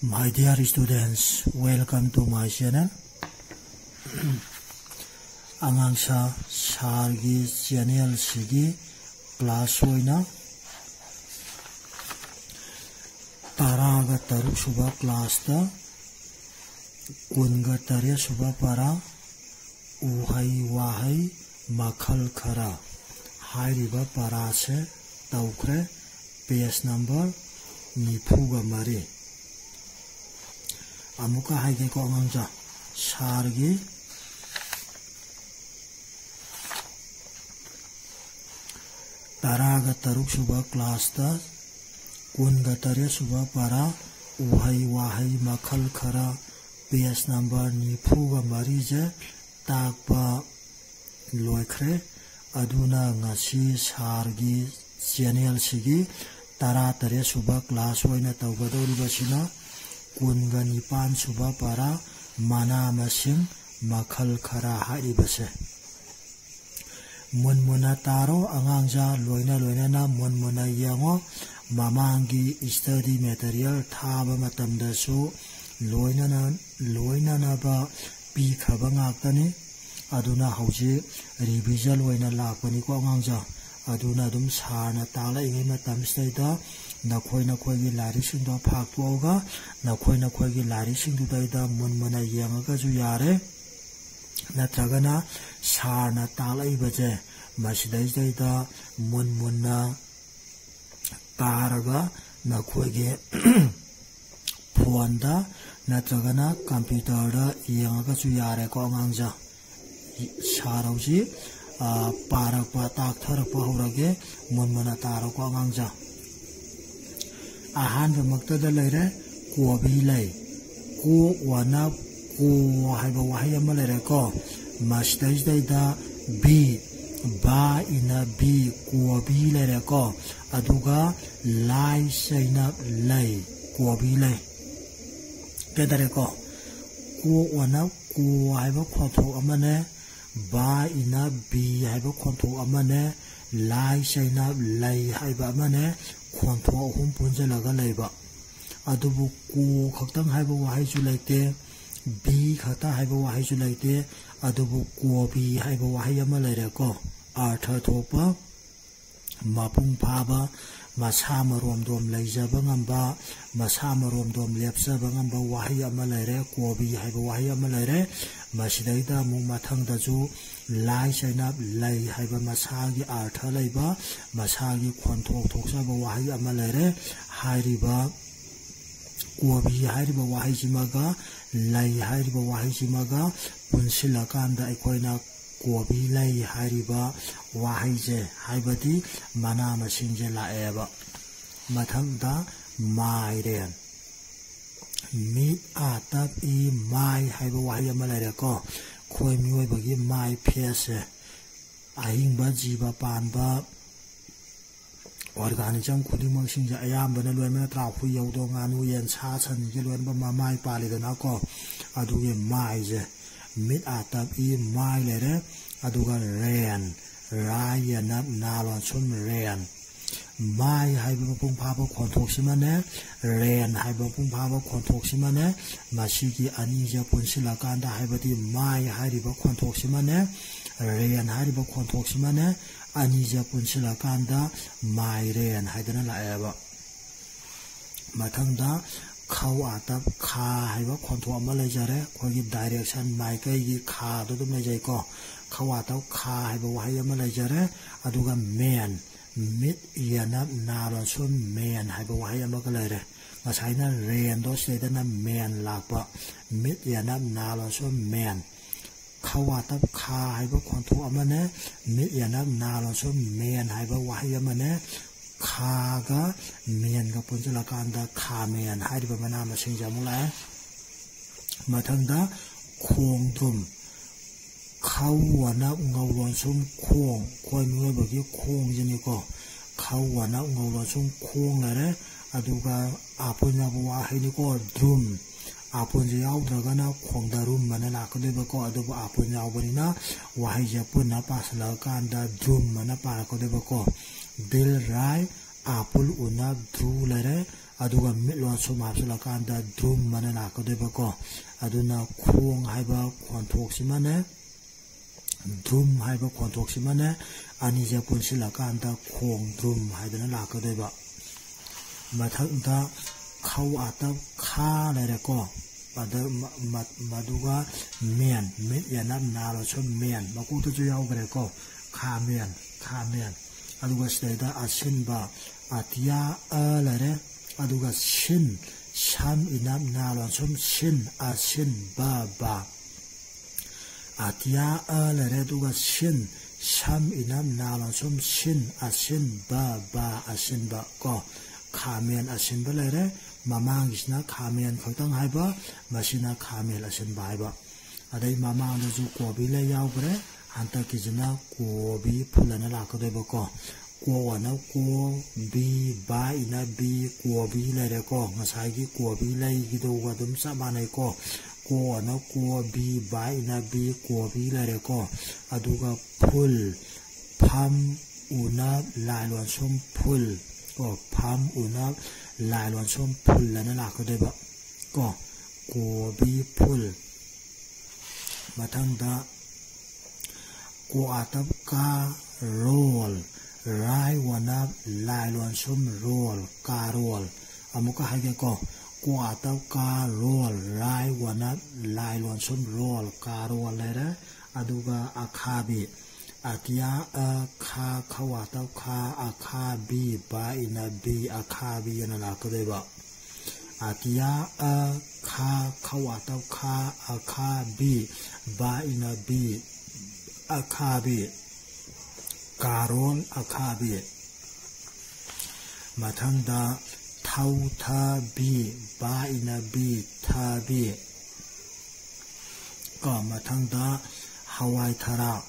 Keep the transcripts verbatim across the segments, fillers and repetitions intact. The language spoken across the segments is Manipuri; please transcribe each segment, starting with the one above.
My dear students, welcome to my channel. ꯑꯉꯥꯡꯁꯥ, ꯁꯥꯔꯒꯤ ꯆꯦꯅꯦꯜꯁꯤꯒꯤ ꯀ꯭ꯂꯥꯁ ꯑꯣꯏꯅ ꯇꯔꯥꯒ ꯇꯔꯨꯛ ꯁꯨꯕ ꯀ꯭ꯂꯥꯁꯇ ꯀꯨꯟꯒ ꯇꯔꯦꯠ ꯁꯨꯕ ꯄꯥꯔꯥ ꯎꯍꯩ ꯋꯥꯍꯩ ꯃꯈꯜ ꯈꯔ ꯍꯥꯏꯔꯤꯕ ꯄꯥꯔꯥꯁꯦ ꯇꯧꯈ꯭ꯔꯦ꯫ ꯄꯦꯖ ꯅꯝꯕꯔ ꯅꯤꯐꯨꯒ ꯃꯔꯤ꯫ ꯑꯃꯨꯛꯀ ꯍꯥꯏꯒꯦꯀꯣ ꯑꯉꯥꯡꯁꯥ, ꯁꯥꯔꯒꯤ ꯇꯔꯥꯒ ꯇꯔꯨꯛ ꯁꯨꯕ ꯀ꯭ꯂꯥꯁꯇ ꯀꯨꯟꯒ ꯇꯔꯦꯠ ꯁꯨꯕ ꯄꯥꯔꯥ ꯎꯍꯩ ꯋꯥꯍꯩ ꯃꯈꯜ ꯈꯔ ꯄꯦꯖ ꯅꯝꯕꯔ ꯅꯤꯐꯨꯒ ꯃꯔꯤꯁꯦ ꯇꯥꯛꯄ ꯂꯣꯏꯈ꯭ꯔꯦ꯫ ꯑꯗꯨꯅ ꯉꯁꯤ ꯁꯥꯔꯒꯤ ꯆꯦꯅꯦꯜꯁꯤꯒꯤ ꯇꯔꯥ ꯇꯔꯦꯠ ꯁꯨꯕ ꯀ꯭ꯂꯥꯁ ꯑꯣꯏꯅ ꯇꯧꯒꯗꯧꯔꯤꯕꯁꯤꯅ ꯀꯨꯟꯒ ꯅꯤꯄꯥꯟ ꯁꯨꯕ ꯄꯥꯔꯥ ꯃꯅꯥ ꯃꯁꯤꯡ ꯃꯈꯜ ꯈꯔ ꯍꯥꯏꯔꯤꯕꯁꯦ꯫ ꯃꯨꯟ ꯃꯨꯟꯅ ꯇꯥꯔꯣ ꯑꯉꯥꯡꯁꯥ, ꯂꯣꯏꯅ ꯂꯣꯏꯅꯅ ꯃꯨꯟ ꯃꯨꯟꯅ ꯌꯦꯡꯉꯣ꯫ ꯃꯃꯥꯡꯒꯤ ꯁ꯭ꯇꯗꯤ ꯃꯦꯇꯔꯤꯌꯦꯜ ꯊꯥꯕ ꯃꯇꯝꯗꯁꯨ ꯂꯣꯏꯅꯅ, ꯂꯣꯏꯅꯅꯕ ꯄꯤꯈ꯭ꯔꯕ ꯉꯥꯛꯇꯅꯤ꯫ ꯑꯗꯨꯅ ꯍꯧꯖꯤꯛ ꯔꯤꯚꯤꯖꯟ ꯑꯣꯏꯅ ꯂꯥꯛꯄꯅꯤꯀꯣ ꯑꯉꯥꯡꯁꯥ꯫ ꯑꯗꯨꯅ ꯑꯗꯨꯝ ꯁꯥꯔꯅ ꯇꯥꯛꯂꯛꯏꯉꯩ ꯃꯇꯝꯁꯤꯗꯩꯗ ꯅꯈꯣꯏ ꯅꯈꯣꯏꯒꯤ ꯂꯥꯏꯔꯤꯛꯁꯤꯡꯗꯣ ꯐꯥꯛꯇꯣꯛꯑꯒ ꯅꯈꯣꯏ ꯅꯈꯣꯏꯒꯤ ꯂꯥꯏꯔꯤꯛꯁꯤꯡꯗꯨꯗꯩꯗ ꯃꯨꯟ ꯃꯨꯟꯅ ꯌꯦꯡꯉꯒꯁꯨ ꯌꯥꯔꯦ꯫ ꯅꯠꯇ꯭ꯔꯒꯅ ꯁꯥꯔꯅ ꯇꯥꯛꯂꯛꯏꯕꯁꯦ ꯃꯁꯤꯗꯩꯁꯤꯗꯩꯗ ꯃꯨꯟ ꯃꯨꯟꯅ ꯇꯥꯔꯒ ꯅꯈꯣꯏꯒꯤ ꯐꯣꯟꯗ ꯅꯠꯇ꯭ꯔꯒꯅ ꯀꯝꯄ꯭ꯌꯨꯇꯔꯗ ꯌꯦꯡꯉꯒꯁꯨ ꯌꯥꯔꯦꯀꯣ ꯑꯉꯥꯡꯁꯥ꯫ ꯁꯥꯔ ꯍꯧꯖꯤꯛ, ꯑ, ꯄꯥꯔꯛꯄ, ꯇꯥꯛꯊꯔꯛꯄ ꯍꯧꯔꯒꯦ꯫ ꯃꯨꯟ ꯃꯨꯟꯅ ꯇꯥꯔꯣꯀꯣ ꯑꯉꯥꯡꯁꯥ꯫ ꯑꯍꯥꯟꯕꯃꯛꯇꯗ ꯂꯩꯔꯦ ꯀꯣꯕꯤ ꯂꯩ꯫ ꯀꯣ ꯋꯥꯅ ꯀꯣ ꯍꯥꯏꯕ ꯋꯥꯍꯩ ꯑꯃ ꯂꯩꯔꯦꯀꯣ꯫ ꯃꯁꯤꯗꯩꯁꯤꯗꯩꯗ ꯕꯤ, ꯕꯥ ꯏꯅ ꯕꯤ, ꯀꯣꯕꯤ ꯂꯩꯔꯦꯀꯣ꯫ ꯑꯗꯨꯒ ꯂꯥꯏ ꯆꯩꯅ ꯂꯩ, ꯀꯣꯕꯤ ꯂꯩ꯫ ꯀꯩꯗꯧꯔꯦꯀꯣ? ꯀꯣ ꯋꯥꯅ ꯀꯣ ꯍꯥꯏꯕ ꯈꯣꯟꯊꯣꯛ ꯑꯃꯅꯦ, ꯕꯥ ꯏꯅ ꯕꯤ ꯍꯥꯏꯕ ꯈꯣꯟꯊꯣꯛ ꯑꯃꯅꯦ, ꯂꯥꯏ ꯆꯩꯅ ꯂꯩ ꯍꯥꯏꯕ ꯑꯃꯅꯦ, ꯈꯣꯟꯊꯣꯛ ꯑꯍꯨꯝ ꯄꯨꯟꯁꯤꯜꯂꯒ ꯂꯩꯕ꯫ ꯑꯗꯨꯕꯨ ꯀꯣ ꯈꯛꯇꯪ ꯍꯥꯏꯕ ꯋꯥꯍꯩꯁꯨ ꯂꯩꯇꯦ, ꯕꯤ ꯈꯛꯇ ꯍꯥꯏꯕ ꯋꯥꯍꯩꯁꯨ ꯂꯩꯇꯦ꯫ ꯑꯗꯨꯕꯨ ꯀꯣꯕꯤ ꯍꯥꯏꯕ ꯋꯥꯍꯩ ꯑꯃ ꯂꯩꯔꯦꯀꯣ, ꯑꯥꯔꯊ ꯊꯣꯛꯄ, ꯃꯄꯨꯡ ꯐꯥꯕ, ꯃꯁꯥ ꯃꯔꯣꯝꯗꯣꯝ ꯂꯩꯖꯕ ꯉꯝꯕ, ꯃꯁꯥ ꯃꯔꯣꯝꯗꯣꯝ ꯂꯦꯞꯆꯕ ꯉꯝꯕ ꯋꯥꯍꯩ ꯑꯃ ꯂꯩꯔꯦ, ꯀꯣꯕꯤ ꯍꯥꯏꯕ ꯋꯥꯍꯩ ꯑꯃ ꯂꯩꯔꯦ꯫ ꯃꯁꯤꯗꯩꯗ ꯑꯃꯨꯛ ꯃꯊꯪꯗꯁꯨ ꯂꯥꯏ ꯆꯩꯅꯞ, ꯂꯩ ꯍꯥꯏꯕ ꯃꯁꯥꯒꯤ ꯑꯥꯔꯊ ꯂꯩꯕ, ꯃꯁꯥꯒꯤ ꯈꯣꯟꯊꯣꯛ ꯊꯣꯛꯆꯕ ꯋꯥꯍꯩ ꯑꯃ ꯂꯩꯔꯦ꯫ ꯍꯥꯏꯔꯤꯕ ꯀꯣꯕꯤ ꯍꯥꯏꯔꯤꯕ ꯋꯥꯍꯩꯁꯤꯃꯒ ꯂꯩ ꯍꯥꯏꯔꯤꯕ ꯋꯥꯍꯩꯁꯤꯃꯒ ꯄꯨꯟꯁꯤꯜꯂꯀꯥꯟꯗ ꯑꯩꯈꯣꯏꯅ ꯀꯣꯕꯤ ꯂꯩ ꯍꯥꯏꯔꯤꯕ ꯋꯥꯍꯩꯁꯦ, ꯍꯥꯏꯕꯗꯤ ꯃꯅꯥ ꯃꯁꯤꯡꯁꯦ ꯂꯥꯛꯑꯦꯕ꯫ ꯃꯊꯪꯗ ꯃꯥꯏꯔꯦꯟ, ꯃꯤꯠ ꯑꯥ ꯇꯞ ꯏ ꯃꯥꯏ ꯍꯥꯏꯕ ꯋꯥꯍꯩ ꯑꯃ ꯂꯩꯔꯦꯀꯣ꯫ ꯑꯩꯈꯣꯏ ꯃꯤꯑꯣꯏꯕꯒꯤ ꯃꯥꯏ, ꯐꯦꯁꯁꯦ, ꯑꯍꯤꯡꯕ ꯖꯤꯕ ꯄꯥꯟꯕ ꯑꯣꯔꯒꯥꯅꯤꯖꯝ ꯈꯨꯗꯤꯡꯃꯛꯁꯤꯡꯁꯦ ꯑꯌꯥꯝꯕꯅ ꯂꯣꯏꯅꯃꯛ ꯅꯠꯇ꯭ꯔꯥ? ꯍꯨꯏ, ꯍꯧꯗꯣꯡ, ꯉꯥꯅꯨ, ꯌꯦꯟ, ꯁꯥ ꯁꯟꯁꯤꯡꯁꯦ ꯂꯣꯏꯅꯃꯛ ꯃꯃꯥꯏ ꯄꯥꯜꯂꯤꯗꯅꯀꯣ꯫ ꯑꯗꯨꯒꯤ ꯃꯥꯏꯁꯦ, ꯃꯤꯠ ꯑꯥ ꯇꯞ ꯏ ꯃꯥꯏ ꯂꯩꯔꯦ꯫ ꯑꯗꯨꯒ ꯔꯦꯟ, ꯔꯥ ꯌꯦꯅꯞ ꯅꯥ ꯂꯣꯟꯁꯨꯝ ꯔꯦꯟ꯫ ꯃꯥꯏ ꯍꯥꯏꯕ ꯃꯄꯨꯡ ꯐꯥꯕ ꯈꯣꯟꯊꯣꯛꯁꯤꯃꯅꯦ, ꯔꯦꯟ ꯍꯥꯏꯕ ꯃꯄꯨꯡ ꯐꯥꯕ ꯈꯣꯟꯊꯣꯛꯁꯤꯃꯅꯦ, ꯃꯁꯤꯒꯤ ꯑꯅꯤꯁꯦ ꯄꯨꯟꯁꯤꯜꯂꯀꯥꯟꯗ, ꯍꯥꯏꯕꯗꯤ ꯃꯥꯏ ꯍꯥꯏꯔꯤꯕ ꯈꯣꯟꯊꯣꯛꯁꯤꯃꯅꯦ, ꯔꯦꯟ ꯍꯥꯏꯔꯤꯕ ꯈꯣꯟꯊꯣꯛꯁꯤꯃꯅꯦ, ꯑꯅꯤꯁꯦ ꯄꯨꯟꯁꯤꯜꯂꯀꯥꯟꯗ ꯃꯥꯏꯔꯦꯟ ꯍꯥꯏꯗꯅ ꯂꯥꯛꯑꯦꯕ꯫ ꯃꯊꯪꯗ ꯈꯧ ꯑꯥ ꯇꯞ ꯈꯥ ꯍꯥꯏꯕ ꯈꯣꯟꯊꯣꯛ ꯑꯃ ꯂꯩꯖꯔꯦ꯫ ꯑꯩꯈꯣꯏꯒꯤ ꯗꯥꯏꯔꯦꯛꯁꯟ, ꯃꯥꯏꯀꯩꯒꯤ ꯈꯥꯗꯣ ꯑꯗꯨꯝ ꯂꯩꯖꯩꯀꯣ꯫ ꯈꯧ ꯑꯥ ꯇꯞ ꯈꯥ ꯍꯥꯏꯕ ꯋꯥꯍꯩ ꯑꯃ ꯂꯩꯖꯔꯦ꯫ ꯑꯗꯨꯒ ꯃꯦꯟ, ꯃꯤꯠ ꯌꯦꯅꯞ ꯅꯥ ꯂꯣꯟꯁꯨꯝ ꯃꯦꯟ ꯍꯥꯏꯕ ꯋꯥꯍꯩ ꯑꯃꯒ ꯂꯩꯔꯦ꯫ ꯉꯁꯥꯏꯅ ꯔꯦꯟꯗꯣ, ꯁꯤꯗꯩꯗꯅ ꯃꯦꯟ ꯂꯥꯛꯄ꯫ ꯃꯤꯠ ꯌꯦꯅꯞ ꯅꯥ ꯂꯣꯟꯁꯨꯝ ꯃꯦꯟ꯫ ꯈꯧ ꯑꯥ ꯇꯞ ꯈꯥ ꯍꯥꯏꯕ ꯈꯣꯟꯊꯣꯛ ꯑꯃꯅꯦ, ꯃꯤꯠ ꯌꯦꯅꯞ ꯅꯥ ꯂꯣꯟꯁꯨꯝ ꯃꯦꯟ ꯍꯥꯏꯕ ꯋꯥꯍꯩ ꯑꯃꯅꯦ, ꯈꯥꯒ ꯃꯦꯟꯒ ꯄꯨꯟꯁꯤꯜꯂꯀꯥꯟꯗ ꯈꯥꯃꯦꯟ ꯍꯥꯏꯔꯤꯕ ꯃꯅꯥ ꯃꯁꯤꯡꯁꯦ ꯑꯃꯨꯛ ꯂꯥꯛꯑꯦ꯫ ꯃꯊꯪꯗ ꯈꯣꯡꯗ꯭ꯔꯨꯝ, ꯈꯧ ꯑꯅꯞ ꯉꯧ ꯂꯣꯟꯁꯨꯝ ꯈꯣꯡ, ꯑꯩꯈꯣꯏ ꯃꯤꯑꯣꯏꯕꯒꯤ ꯈꯣꯡꯁꯤꯅꯤꯀꯣ꯫ ꯈꯧ ꯑꯅꯞ ꯉꯧ ꯂꯣꯟꯁꯨꯝ ꯈꯣꯡ ꯂꯩꯔꯦ꯫ ꯑꯗꯨꯒ ꯑꯥꯄꯨꯟ ꯌꯥꯎꯕ ꯋꯥꯍꯩꯅꯤꯀꯣ, ꯗ꯭ꯔꯨꯝ꯫ ꯑꯥꯄꯨꯟꯁꯦ ꯌꯥꯎꯗ꯭ꯔꯒꯅ ꯈꯣꯡꯗꯔꯨꯝ ꯑꯅ ꯂꯥꯛꯀꯗꯣꯏꯕꯀꯣ꯫ ꯑꯗꯨꯕꯨ ꯑꯥꯄꯨꯟ ꯌꯥꯎꯕꯅꯤꯅ ꯋꯥꯍꯩꯁꯦ ꯄꯨꯟꯅ ꯄꯥꯁꯤꯜꯂꯛꯑꯀꯥꯟꯗ ꯗ꯭ꯔꯨꯝ ꯑꯅ ꯄꯥꯔꯛꯀꯗꯣꯏꯕꯀꯣ꯫ ꯗꯤꯜ ꯔꯥꯏ, ꯑꯥꯄꯨꯜ ꯎꯅꯞ ꯗ꯭ꯔꯨ ꯂꯩꯔꯦ꯫ ꯑꯗꯨꯒ ꯃꯤꯠ ꯂꯣꯟꯁꯨꯝ ꯍꯥꯞꯆꯤꯜꯂꯀꯥꯟꯗ ꯗ꯭ꯔꯨꯝ ꯑꯅ ꯂꯥꯛꯀꯗꯣꯏꯕꯀꯣ꯫ ꯑꯗꯨꯅ ꯈꯣꯡ ꯍꯥꯏꯕ ꯈꯣꯟꯊꯣꯛꯁꯤꯃꯅꯦ, ꯗ꯭ꯔꯨꯝ ꯍꯥꯏꯕ ꯈꯣꯟꯊꯣꯛꯁꯤꯃꯅꯦ, ꯑꯅꯤꯁꯦ ꯄꯨꯟꯁꯤꯜꯂꯀꯥꯟꯗ ꯈꯣꯡ ꯗ꯭ꯔꯨꯝ ꯍꯥꯏꯗꯅ ꯂꯥꯛꯀꯗꯣꯏꯕ꯫ ꯃꯊꯪꯗ ꯈꯧ ꯑꯥꯇꯞ ꯈꯥ ꯂꯩꯔꯦꯀꯣ꯫ ꯑꯗ ꯃ-, ꯃ-, ꯃꯗꯨꯒ ꯃꯦꯟ, ꯃꯤꯠ ꯌꯦꯅꯞ ꯅꯥ ꯂꯣꯟꯁꯨꯝ ꯃꯦꯟ, ꯃꯀꯣꯛꯇꯁꯨ ꯌꯥꯎꯈ꯭ꯔꯦꯀꯣ, ꯈꯥ ꯃꯦꯟ, ꯈꯥ ꯃꯦꯟ꯫ ꯑꯗꯨꯒ ꯁꯤꯗꯩꯗ ꯑꯁꯤꯟꯕ, ꯑꯇꯤꯌꯥ ꯑ ꯂꯩꯔꯦ꯫ ꯑꯗꯨꯒ ꯁꯤꯟ, ꯁꯝ ꯏꯅꯞ ꯅꯥ ꯂꯣꯟꯁꯨꯝ ꯁꯤꯟ, ꯑꯁꯤꯟꯕ ꯕ꯫ ꯑꯇꯤꯌꯥ ꯑ ꯂꯩꯔꯦ, ꯑꯗꯨꯒ ꯁꯤꯟ, ꯁꯝ ꯏꯅꯞ ꯅꯥ ꯂꯣꯟꯁꯨꯝ ꯁꯤꯟ, ꯑꯁꯤꯟꯕ ꯕ, ꯑꯁꯤꯟꯕ ꯀꯣ꯫ ꯈꯥꯃꯦꯟ ꯑꯁꯤꯟꯕ ꯂꯩꯔꯦ, ꯃꯃꯥꯡꯒꯤꯁꯤꯅ ꯈꯥꯃꯦꯟ ꯈꯛꯇꯪ ꯍꯥꯏꯕ, ꯃꯁꯤꯅ ꯈꯥꯃꯦꯟ ꯑꯁꯤꯟꯕ ꯍꯥꯏꯕ꯫ ꯑꯗꯩ ꯃꯃꯥꯡꯗꯁꯨ ꯀꯣꯕꯤ ꯂꯩ ꯌꯥꯎꯈ꯭ꯔꯦ, ꯍꯟꯗꯛꯀꯤꯁꯤꯅ ꯀꯣꯕꯤ ꯐꯨꯜ ꯑꯅ ꯂꯥꯛꯀꯗꯣꯏꯕꯀꯣ꯫ ꯀꯣ ꯑꯅ ꯀꯣ, ꯕꯤ, ꯕꯥ ꯏꯅ ꯕꯤ, ꯀꯣꯕꯤ ꯂꯩꯔꯦꯀꯣ꯫ ꯉꯁꯥꯏꯒꯤ ꯀꯣꯕꯤ ꯂꯩꯒꯤꯗꯨꯒ ꯑꯗꯨꯝ ꯆꯞ ꯃꯥꯟꯅꯩꯀꯣ꯫ ꯀꯣ ꯑꯅ ꯀꯣ, ꯕꯤ, ꯕꯥ ꯏꯅ ꯕꯤ, ꯀꯣꯕꯤ ꯂꯩꯔꯦꯀꯣ꯫ ꯑꯗꯨꯒ ꯐꯨꯜ, ꯐꯝ ꯎꯅ ꯂꯥꯏ ꯂꯣꯟꯁꯨꯝ ꯐꯨꯜ ꯀꯣ, ꯐꯝ ꯎꯅ ꯂꯥꯏ ꯂꯣꯟꯁꯨꯝ ꯐꯨꯜ ꯑꯅ ꯂꯥꯛꯀꯗꯣꯏꯕ ꯀꯣ꯫ ꯀꯣꯕꯤ ꯐꯨꯜ꯫ ꯃꯊꯪꯗ ꯀꯣ ꯑꯥꯇꯞ ꯀꯥ, ꯔꯣꯜ, ꯔꯥꯏ ꯋꯥꯅꯞ ꯂꯥꯏ ꯂꯣꯟꯁꯨꯝ ꯔꯣꯜ, ꯀꯥꯔꯣꯜ꯫ ꯑꯃꯨꯛꯀ ꯍꯥꯏꯒꯦꯀꯣ, ꯀꯣ ꯑꯥꯇꯞ ꯀꯥ, ꯔꯣꯜ, ꯔꯥꯏ ꯋꯥꯅꯞ ꯂꯥꯏ ꯂꯣꯟꯁꯨꯝ ꯔꯣꯜ, ꯀꯥꯔꯣꯜ ꯂꯩꯔꯦ꯫ ꯑꯗꯨꯒ ꯑꯈꯥꯕꯤ, ꯑꯇꯤꯌꯥ ꯑ, ꯈꯥ, ꯈꯧ ꯑꯥꯇꯞ ꯈꯥ, ꯑꯈꯥꯕꯤ, ꯕꯥ ꯏꯅ ꯕꯤ, ꯑꯈꯥꯕꯤ ꯑꯅ ꯂꯥꯛꯀꯗꯣꯏꯕ꯫ ꯑꯇꯤꯌꯥ ꯑ, ꯈꯥ, ꯈꯧ ꯑꯥꯇꯞ ꯈꯥ, ꯑꯈꯥꯕꯤ, ꯕꯥ ꯏꯅ ꯕꯤ, ꯑꯈꯥꯕꯤ꯫ ꯀꯥꯔꯣꯜ ꯑꯈꯥꯕꯤ꯫ ꯃꯊꯪꯗ ꯊꯧ ꯊ ꯕꯤ, ꯕꯥ ꯏꯅ ꯕꯤ, ꯊꯕꯤ꯫ ꯀꯣ, ꯃꯊꯪꯗ ꯍꯋꯥꯏ ꯊꯔꯥꯛ,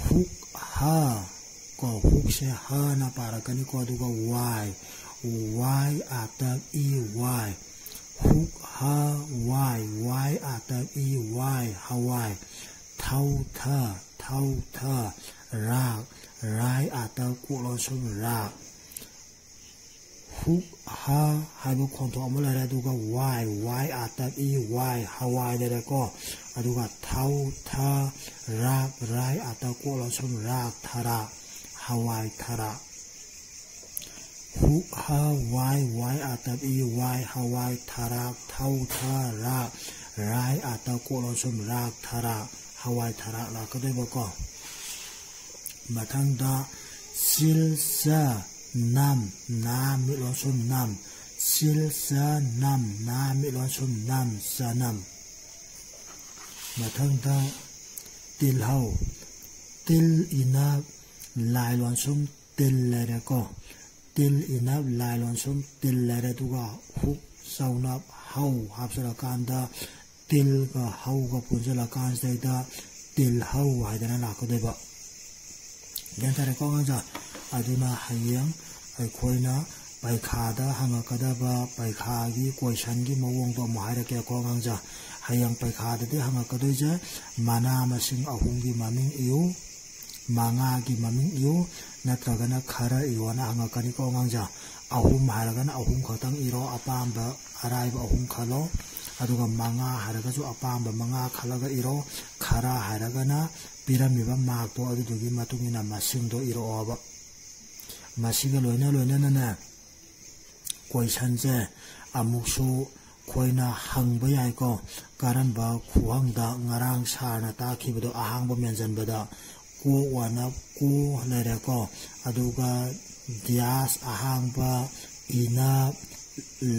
ꯍꯨꯛ ꯍ ꯀꯣ, ꯍꯨꯛꯁꯦ ꯍꯅ ꯄꯥꯔꯛꯀꯅꯤꯀꯣ꯫ ꯑꯗꯨꯒ ꯋꯥꯏ, ꯋꯥꯏ ꯑꯥꯇꯞ ꯏ, ꯋꯥꯏ꯫ ꯍꯨꯛ ꯍ ꯋꯥꯏ, ꯋꯥꯏ ꯑꯥꯇꯞ ꯏ, ꯋꯥꯏ, ꯍꯋꯥꯏ꯫ ꯊꯧ ꯊ, ꯊꯧ ꯊ, ꯔꯥꯛ, ꯔꯥꯏ ꯑꯥꯇꯞ ꯀꯣꯛ ꯂꯣꯟꯁꯨꯝ ꯔꯥꯛ꯫ ꯐꯨꯛ ꯍ ꯍꯥꯏꯕ ꯈꯣꯟꯊꯣꯛ ꯑꯃ ꯂꯩꯔꯦ꯫ ꯑꯗꯨꯒ ꯋꯥꯏ, ꯋꯥꯏ ꯑꯥꯇꯞ ꯏ ꯋꯥꯏ, ꯍꯋꯥꯏ ꯂꯩꯔꯦꯀꯣ꯫ ꯑꯗꯨꯒ ꯊꯧ ꯊ ꯔꯥꯛ, ꯔꯥꯏ ꯑꯥꯇꯞ ꯀꯣꯛ ꯂꯣꯟꯁꯨꯝ ꯔꯥꯛ, ꯊꯔꯥꯛ, ꯍꯋꯥꯏ ꯊꯔꯥꯛ꯫ ꯍꯨꯛ ꯍ ꯋꯥꯏ, ꯋꯥꯏ ꯑꯥꯇꯞ ꯏ ꯋꯥꯏ, ꯍꯋꯥꯏ ꯊꯔꯥꯛ, ꯊꯧ ꯊ ꯔꯥꯛ, ꯔꯥꯏ ꯑꯥꯇꯞ ꯀꯣꯛ ꯂꯣꯟꯁꯨꯝ ꯔꯥꯛ, ꯊꯔꯥꯛ, ꯍꯋꯥꯏ ꯊꯔꯥꯛ ꯂꯥꯛꯀꯗꯣꯏꯕꯀꯣ꯫ ꯃꯊꯪꯗ ꯁꯤꯜ ꯁ ꯅꯝ, ꯅꯥ ꯃꯤꯠ ꯂꯣꯟꯁꯨꯝ ꯅꯝ, ꯁꯤꯜ ꯁ ꯅꯝ, ꯅꯥ ꯃꯤꯠ ꯂꯣꯟꯁꯨꯝ ꯅꯝ, ꯆꯅꯝ꯫ ꯃꯊꯪꯗ ꯇꯤꯜꯍꯧ, ꯇꯤꯜ ꯏꯅꯞ ꯂꯥꯏ ꯂꯣꯟꯁꯨꯝ ꯇꯤꯜ ꯂꯩꯔꯦꯀꯣ꯫ ꯇꯤꯜ ꯏꯅꯞ ꯂꯥꯏ ꯂꯣꯟꯁꯨꯝ ꯇꯤꯜ ꯂꯩꯔꯦ꯫ ꯑꯗꯨꯒ ꯍꯨꯛ ꯆꯧꯅꯞ ꯍꯧ ꯍꯥꯞꯆꯤꯜꯂꯀꯥꯟꯗ ꯇꯤꯜꯒ ꯍꯧꯒ ꯄꯨꯟꯁꯤꯜꯂꯀꯥꯟꯁꯤꯗꯩꯗ ꯇꯤꯜꯍꯧ ꯍꯥꯏꯗꯅ ꯂꯥꯛꯀꯗꯣꯏꯕ꯫ ꯒ꯭ꯌꯥꯟ ꯇꯥꯔꯦꯀꯣ ꯑꯉꯥꯡꯁꯥ? ꯑꯗꯨꯅ ꯍꯌꯦꯡ ꯑꯩꯈꯣꯏꯅ ꯄꯩꯈꯥꯗ ꯍꯪꯉꯛꯀꯗꯕ ꯄꯩꯈꯥꯒꯤ ꯀꯣꯏꯁꯟꯒꯤ ꯃꯑꯣꯡꯗꯣ ꯑꯃꯨꯛ ꯍꯥꯏꯔꯛꯀꯦꯀꯣ ꯑꯉꯥꯡꯁꯥ꯫ ꯍꯌꯦꯡ ꯄꯩꯈꯥꯗꯗꯤ ꯍꯪꯉꯛꯀꯗꯣꯏꯁꯦ ꯃꯅꯥ ꯃꯁꯤꯡ ꯑꯍꯨꯝꯒꯤ ꯃꯃꯤꯡ ꯏꯌꯨ, ꯃꯉꯥꯒꯤ ꯃꯃꯤꯡ ꯏꯌꯨ, ꯅꯠꯇ꯭ꯔꯒꯅ ꯈꯔ ꯏꯌꯣꯅ ꯍꯪꯉꯛꯀꯅꯤꯀꯣ ꯑꯉꯥꯡꯁꯥ꯫ ꯑꯍꯨꯝ ꯍꯥꯏꯔꯒꯅ ꯑꯍꯨꯝ ꯈꯛꯇꯪ ꯏꯔꯣ, ꯑꯄꯥꯝꯕ ꯑꯔꯥꯏꯕ ꯑꯍꯨꯝ ꯈꯜꯂꯣ꯫ ꯑꯗꯨꯒ ꯃꯉꯥ ꯍꯥꯏꯔꯒꯁꯨ ꯑꯄꯥꯝꯕ ꯃꯉꯥ ꯈꯜꯂꯒ ꯏꯔꯣ꯫ ꯈꯔ ꯍꯥꯏꯔꯒꯅ ꯄꯤꯔꯝꯃꯤꯕ ꯃꯥꯔꯛꯇꯣ ꯑꯗꯨꯗꯨꯒꯤ ꯃꯇꯨꯡ ꯏꯟꯅ ꯃꯁꯤꯡꯗꯣ ꯏꯔꯛꯑꯣꯕ꯫ ꯃꯁꯤꯒ ꯂꯣꯏꯅ ꯂꯣꯏꯅꯅꯅꯦ, ꯀꯣꯏꯁꯟꯁꯦ ꯑꯃꯨꯛꯁꯨ ꯑꯩꯈꯣꯏꯅ ꯍꯪꯕ ꯌꯥꯏꯀꯣ꯫ ꯀꯔꯝꯕ ꯈꯨꯍꯪꯗ ꯉꯔꯥꯡ ꯁꯥꯔꯅ ꯇꯥꯛꯈꯤꯕꯗꯣ ꯑꯍꯥꯡꯕ ꯃꯦꯟꯁꯤꯟꯕꯗ ꯀꯣꯛ ꯋꯥꯅ ꯀꯣ ꯂꯩꯔꯦꯀꯣ꯫ ꯑꯗꯨꯒ ꯗ꯭ꯌꯥꯁ ꯑꯍꯥꯡꯕ ꯏꯅ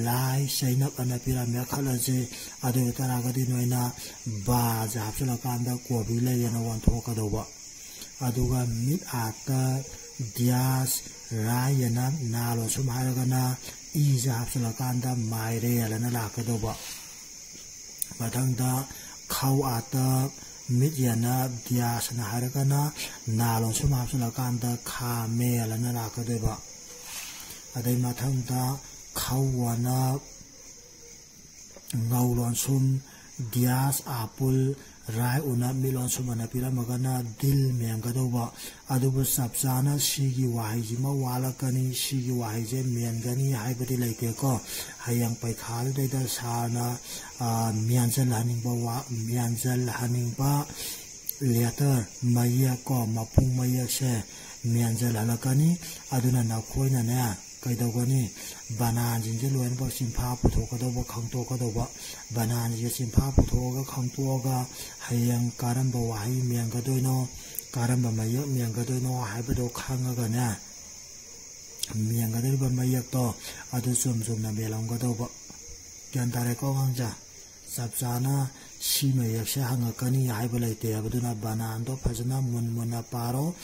ꯂꯥꯏ ꯆꯩꯅꯞ ꯑꯅ ꯄꯤꯔꯝꯃꯦ ꯈꯜꯂꯁꯤ꯫ ꯑꯗꯨ ꯑꯣꯏ ꯇꯥꯔꯒꯗꯤ ꯅꯣꯏꯅ ꯕꯥꯁꯦ ꯍꯥꯞꯆꯤꯜꯂꯀꯥꯟꯗ ꯀꯣꯕꯤ ꯂꯩ ꯑꯅ ꯑꯣꯟꯊꯣꯛꯀꯗꯧꯕ꯫ ꯑꯗꯨꯒ ꯃꯤꯠ ꯑꯥꯠꯇ ꯗ꯭ꯌꯥꯁ ꯔꯥꯏ ꯑꯅ ꯅꯥ ꯂꯣꯟꯁꯨꯝ ꯍꯥꯏꯔꯒꯅ ꯏꯁꯦ ꯍꯥꯞꯆꯤꯜꯂꯀꯥꯟꯗ ꯃꯥꯏꯔꯦꯜ ꯑꯅ ꯂꯥꯛꯀꯗꯧꯕ꯫ ꯃꯊꯪꯗ ꯈꯧ ꯑꯥꯠꯇ ꯃꯤꯠ ꯌꯦꯅ ꯗ꯭ꯌꯥꯁꯅ ꯍꯥꯏꯔꯒꯅ ꯅꯥ ꯂꯣꯟꯁꯨꯝ ꯍꯥꯞꯆꯤꯜꯂꯀꯥꯟꯗ ꯈꯥ ꯃꯦꯜ ꯑꯅ ꯂꯥꯛꯀꯗꯣꯏꯕ꯫ ꯑꯗꯩ ꯃꯊꯪꯗ ꯈꯧ ꯑꯅ ꯉꯧ ꯂꯣꯟꯁꯨꯝ ꯒ꯭ꯌꯥꯁ, ꯑꯥꯄꯨꯜ, ꯔꯥꯏ ꯎꯅꯞ, ꯃꯤꯠ ꯂꯣꯟꯁꯨꯝ ꯑꯅ ꯄꯤꯔꯝꯃꯒꯅ ꯗꯤꯜ ꯃꯦꯟꯒꯗꯧꯕ꯫ ꯑꯗꯨꯕꯨ ꯆꯞ ꯆꯥꯅ ꯁꯤꯒꯤ ꯋꯥꯍꯩꯁꯤꯃ ꯋꯥꯠꯂꯛꯀꯅꯤ꯫ ꯁꯤꯒꯤ ꯋꯥꯍꯩꯁꯦ ꯃꯦꯟꯒꯅꯤ ꯍꯥꯏꯕꯗꯤ ꯂꯩꯇꯦꯀꯣ꯫ ꯍꯌꯦꯡ ꯄꯩꯈꯥꯗꯨꯗꯩꯗ ꯁꯥꯔꯅ, ꯑ, ꯃꯦꯟꯁꯤꯜꯍꯟꯅꯤꯡꯕ ꯋꯥ-, ꯃꯦꯟꯁꯤꯜꯍꯟꯅꯤꯡꯕ letter, ꯃꯌꯦꯛ ꯀꯣ, ꯃꯄꯨꯡ ꯃꯌꯦꯛꯁꯦ ꯃꯦꯟꯁꯤꯜꯍꯜꯂꯛꯀꯅꯤ꯫ ꯑꯗꯨꯅ ꯅꯈꯣꯏꯅꯅꯦ, ꯀꯩꯗꯧꯒꯅꯤ? ꯕꯅꯥꯟꯁꯤꯡꯁꯦ ꯂꯣꯏꯅꯃꯛ ꯆꯤꯟꯐꯥ ꯄꯨꯊꯣꯛꯀꯗꯧꯕ, ꯈꯪꯗꯣꯛꯀꯗꯧꯕ꯫ ꯕꯅꯥꯟꯁꯤꯡꯁꯦ ꯆꯤꯟꯐꯥ ꯄꯨꯊꯣꯛꯑꯒ, ꯈꯪꯗꯣꯛꯑꯒ, ꯍꯌꯦꯡ ꯀꯔꯝꯕ ꯋꯥꯍꯩ ꯃꯦꯟꯒꯗꯣꯏꯅꯣ, ꯀꯔꯝꯕ ꯃꯌꯦꯛ ꯃꯦꯟꯒꯗꯣꯏꯅꯣ ꯍꯥꯏꯕꯗꯣ ꯈꯪꯉꯒꯅꯦ, ꯃꯦꯟꯒꯗꯧꯔꯤꯕ ꯃꯌꯦꯛꯇꯣ ꯑꯗꯨ ꯆꯨꯝ ꯆꯨꯝꯅ ꯃꯦꯜꯂꯝꯒꯗꯧꯕ꯫ ꯒ꯭ꯌꯥꯟ ꯇꯥꯔꯦꯀꯣ ꯑꯉꯥꯡꯁꯦ? ꯆꯞ ꯆꯥꯅ ꯁꯤ ꯃꯌꯦꯛꯁꯦ ꯍꯪꯉꯛꯀꯅꯤ ꯍꯥꯏꯕ ꯂꯩꯇꯦ꯫ ꯑꯗꯨꯅ ꯕꯅꯥꯟꯗꯣ ꯐꯖꯅ ꯃꯨꯟ ꯃꯨꯟꯅ ꯄꯥꯔꯣ,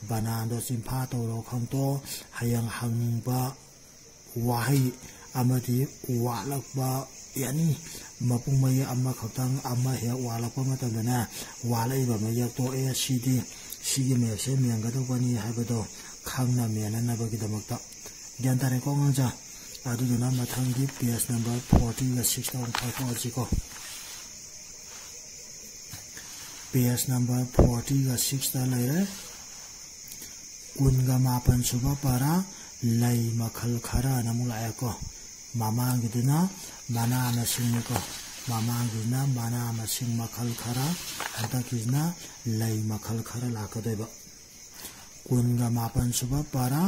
ꯕꯅꯥꯟꯗꯣ ꯆꯤꯟꯐꯥ ꯇꯧꯔꯣ, ꯈꯪꯇꯣꯛꯑꯣ꯫ ꯍꯌꯦꯡ ꯍꯪꯅꯤꯡꯕ ꯋꯥꯍꯩ ꯑꯃꯗꯤ ꯋꯥꯠꯂꯛꯄ, ꯑꯦꯅꯤ ꯃꯄꯨꯡ ꯃꯌꯦꯛ ꯑꯃꯈꯛꯇꯪ ꯑꯃ ꯍꯦꯛ ꯋꯥꯠꯂꯛꯄ ꯃꯇꯝꯗꯅꯦ, ꯋꯥꯠꯂꯛꯏꯕ ꯃꯌꯦꯛꯇꯣ, ꯑꯦ, ꯁꯤꯗꯤ ꯁꯤꯒꯤ ꯃꯌꯦꯛꯁꯦ ꯃꯦꯟꯒꯗꯧꯕꯅꯤ ꯍꯥꯏꯕꯗꯣ ꯈꯪꯅ ꯃꯦꯟꯅꯅꯕꯒꯤꯗꯃꯛꯇ꯫ ꯒ꯭ꯌꯥꯟ ꯇꯥꯔꯦꯀꯣ ꯑꯉꯥꯡꯁꯦ? ꯑꯗꯨꯗꯨꯅ ꯃꯊꯪꯒꯤ page number forty-six-ꯇ ꯑꯃꯨꯛ ꯐꯥꯛꯇꯣꯛꯑꯁꯤꯀꯣ꯫ Page number forty-six-ꯇ ꯂꯩꯔꯦ꯫ ꯀꯨꯟꯒ ꯃꯥꯄꯟ ꯁꯨꯕ ꯄꯔꯥ, ꯂꯩ ꯃꯈꯜ ꯈꯔꯅ ꯑꯃꯨꯛ ꯂꯥꯛꯑꯦꯀꯣ꯫ ꯃꯃꯥꯡꯒꯤꯗꯨꯅ ꯃꯅꯥ ꯃꯁꯤꯡꯅꯤꯀꯣ꯫ ꯃꯃꯥꯡꯒꯤꯗꯨꯅ ꯃꯅꯥ ꯃꯁꯤꯡ ꯃꯈꯜ ꯈꯔ, ꯍꯟꯗꯛꯀꯤꯁꯤꯅ ꯂꯩ ꯃꯈꯜ ꯈꯔ ꯂꯥꯛꯀꯗꯣꯏꯕ꯫ ꯀꯨꯟꯒ ꯃꯥꯄꯟ ꯁꯨꯕ ꯄꯔꯥ,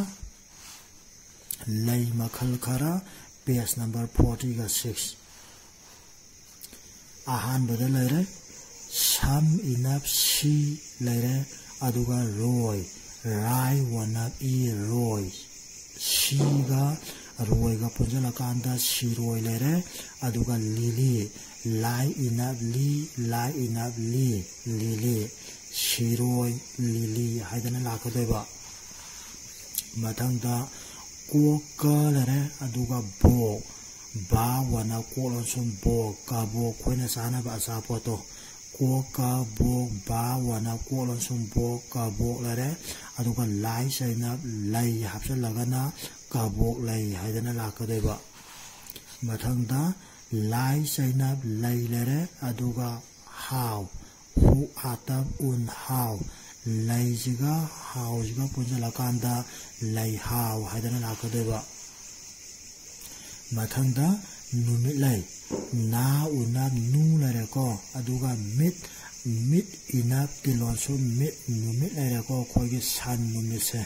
ꯂꯩ ꯃꯈꯜ ꯈꯔ, page number forty-six꯫ ꯑꯍꯥꯟꯕꯗ ꯂꯩꯔꯦ, ꯁꯝ ꯏꯅꯞ ꯁꯤ ꯂꯩꯔꯦ, ꯑꯗꯨꯒ ꯔꯣꯏ, ꯔꯥꯏ ꯋꯅꯞ ꯏ ꯔꯣꯏ, ꯁꯤꯒ ꯔꯣꯏꯒ ꯄꯨꯟꯁꯤꯜꯂꯀꯥꯟꯗ ꯁꯤꯔꯣꯏ ꯂꯩꯔꯦ, ꯑꯗꯨꯒ ꯂꯤꯂꯤ, ꯂꯥꯏ ꯏꯅꯞ ꯂꯤ, ꯂꯥꯏ ꯏꯅꯞ ꯂꯤ, ꯂꯤꯂꯤ, ꯁꯤꯔꯣꯏ, ꯂꯤꯂꯤ ꯍꯥꯏꯗꯅ ꯂꯥꯛꯀꯗꯣꯏꯕ꯫ ꯃꯊꯪꯗ ꯀꯣꯛꯀ ꯂꯩꯔꯦ, ꯑꯗꯨꯒ ꯕꯣꯛ, ꯕꯥ ꯋꯅ ꯀꯣꯛ ꯂꯣꯟꯁꯨꯝ ꯕꯣꯛ, ꯀꯕꯣꯛ ꯑꯩꯈꯣꯏꯅ ꯆꯥꯅꯕ ꯑꯆꯥꯄꯣꯠꯇꯣ꯫ ꯀꯣꯛꯀ ꯕꯣꯛ, ꯕꯥ ꯋꯅ ꯀꯣꯛ ꯂꯣꯟꯁꯨꯝ ꯕꯣꯛ, ꯀꯕꯣꯛ ꯂꯩꯔꯦ꯫ ꯑꯗꯨꯒ ꯂꯥꯏ ꯆꯩꯅ ꯂꯩ ꯍꯥꯞꯆꯤꯜꯂꯒꯅ ꯀꯕꯣꯛ ꯂꯩ ꯍꯥꯏꯗꯅ ꯂꯥꯛꯀꯗꯣꯏꯕ꯫ ꯃꯊꯪꯗ ꯂꯥꯏ ꯆꯩꯅꯞ ꯂꯩ ꯂꯩꯔꯦ, ꯑꯗꯨꯒ ꯍꯥꯎ, ꯍꯨ ꯑꯥꯇꯞ ꯎꯟ ꯍꯥꯎ, ꯂꯩꯁꯤꯒ ꯍꯥꯎꯁꯤꯒ ꯄꯨꯟꯁꯤꯜꯂꯀꯥꯟꯗ ꯂꯩꯍꯥꯎ ꯍꯥꯏꯗꯅ ꯂꯥꯛꯀꯗꯣꯏꯕ꯫ ꯃꯊꯪꯗ ꯅꯨꯃꯤꯠꯂꯩ, ꯅꯥ ꯎꯅꯞ ꯅꯨ ꯂꯩꯔꯦꯀꯣ, ꯑꯗꯨꯒ ꯃꯤꯠ, ꯃꯤꯠ ꯏꯅꯞ ꯇꯤꯜꯂꯣꯟꯁꯨ ꯃꯤꯠ ꯅꯨꯃꯤꯠ ꯂꯩꯔꯦꯀꯣ, ꯑꯩꯈꯣꯏꯒꯤ ꯁꯟ ꯅꯨꯃꯤꯠꯁꯦ꯫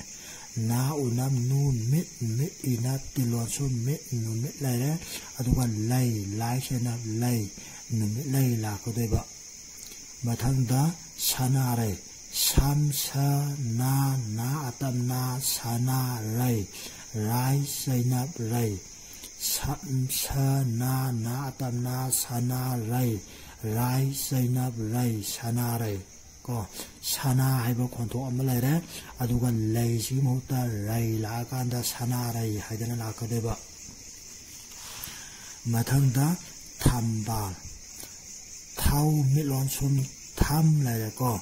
ꯅꯥ ꯎꯅꯞ ꯅꯨ ꯃꯤꯠ, ꯃꯤꯠ ꯏꯅꯞ ꯇꯤꯜꯂꯣꯟꯁꯨ ꯃꯤꯠ ꯅꯨꯃꯤꯠ ꯂꯩꯔꯦ꯫ ꯑꯗꯨꯒ ꯂꯩ, ꯂꯥꯏ ꯆꯩꯅꯞ ꯂꯩ, ꯅꯨꯃꯤꯠ ꯂꯩ ꯂꯥꯛꯀꯗꯣꯏꯕ꯫ ꯃꯊꯪꯗ ꯁꯅꯥꯔꯩ, ꯁꯝ ꯁ ꯅꯥ, ꯅꯥ ꯑꯇꯞ ꯅꯥ, ꯁꯅꯥꯔꯩ, ꯔꯥꯏ ꯆꯩꯅꯞ ꯔꯩ, ꯁꯝ ꯁ ꯅꯥ, ꯅꯥ ꯑꯇꯞ ꯅꯥ, ꯁꯅꯥꯔꯩ, ꯔꯥꯏ ꯆꯩꯅꯞ ꯔꯩ, ꯁꯅꯥꯔꯩ꯫ ꯀꯣ, ꯁꯅꯥ ꯍꯥꯏꯕ ꯈꯣꯟꯊꯣꯛ ꯑꯃ ꯂꯩꯔꯦ, ꯑꯗꯨꯒ ꯂꯩꯁꯤꯒꯤ ꯃꯍꯨꯠꯇ ꯔꯩ ꯂꯥꯛꯑꯀꯥꯟꯗ ꯁꯅꯥꯔꯩ ꯍꯥꯏꯗꯅ ꯂꯥꯛꯀꯗꯣꯏꯕ꯫ ꯃꯊꯪꯗ ꯊꯝꯕꯥꯜ, ꯊꯧ ꯃꯤꯠ ꯂꯣꯟꯁꯨꯝ ꯊꯝ ꯂꯩꯔꯦꯀꯣ,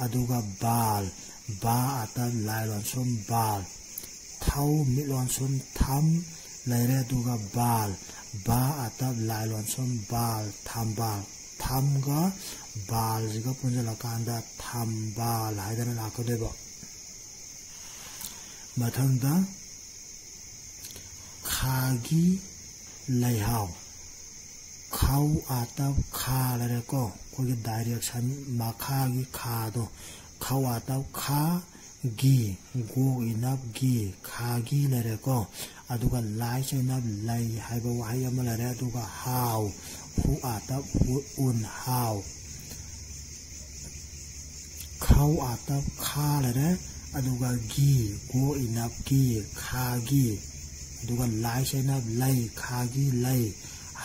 ꯑꯗꯨꯒ ꯕꯥꯜ, ꯕꯥ ꯑꯥꯇꯞ ꯂꯥꯏ ꯂꯣꯟꯁꯨꯝ ꯕꯥꯜ, ꯊꯧ ꯃꯤꯠ ꯂꯣꯟꯁꯨꯝ ꯊꯝ ꯂꯩꯔꯦ, ꯑꯗꯨꯒ ꯕꯥꯜ, ꯕꯥ ꯑꯥꯇꯞ ꯂꯥꯏ ꯂꯣꯟꯁꯨꯝ ꯕꯥꯜ, ꯊꯝꯕꯥꯜ꯫ ꯊꯝꯒ ꯕꯥꯜꯁꯤꯒ ꯄꯨꯟꯁꯤꯜꯂꯀꯥꯟꯗ ꯊꯝꯕꯥꯜ ꯍꯥꯏꯗꯅ ꯂꯥꯛꯀꯗꯣꯏꯕ꯫ ꯃꯊꯪꯗ ꯈꯥꯒꯤ ꯂꯩꯍꯥꯎ, ꯈꯧ ꯑꯥꯇꯞ ꯈꯥ ꯂꯩꯔꯦꯀꯣ, ꯑꯩꯈꯣꯏꯒꯤ direction ꯃꯈꯥꯒꯤ ꯈꯥꯗꯣ, ꯈꯧ ꯑꯥꯇꯞ ꯈꯥ, ꯒꯤ, ꯒꯣꯛ ꯏꯅꯞ ꯒꯤ, ꯈꯥꯒꯤ ꯂꯩꯔꯦꯀꯣ꯫ ꯑꯗꯨꯒ ꯂꯥꯏ ꯆꯩꯅꯞ ꯂꯩ ꯍꯥꯏꯕ ꯋꯥꯍꯩ ꯑꯃ ꯂꯩꯔꯦ꯫ ꯑꯗꯨꯒ ꯍꯥꯎ, ꯍꯨ ꯑꯥꯇꯞ ꯍꯨ ꯎꯟ ꯍꯥꯎ꯫ ꯈꯧ ꯑꯥꯇꯞ ꯈꯥ ꯂꯩꯔꯦ꯫ ꯑꯗꯨꯒ ꯒꯤ, ꯒꯣ ꯏꯅꯞ ꯒꯤ, ꯈꯥꯒꯤ꯫ ꯑꯗꯨꯒ ꯂꯥꯏ ꯆꯩꯅꯞ ꯂꯩ, ꯈꯥꯒꯤ ꯂꯩ꯫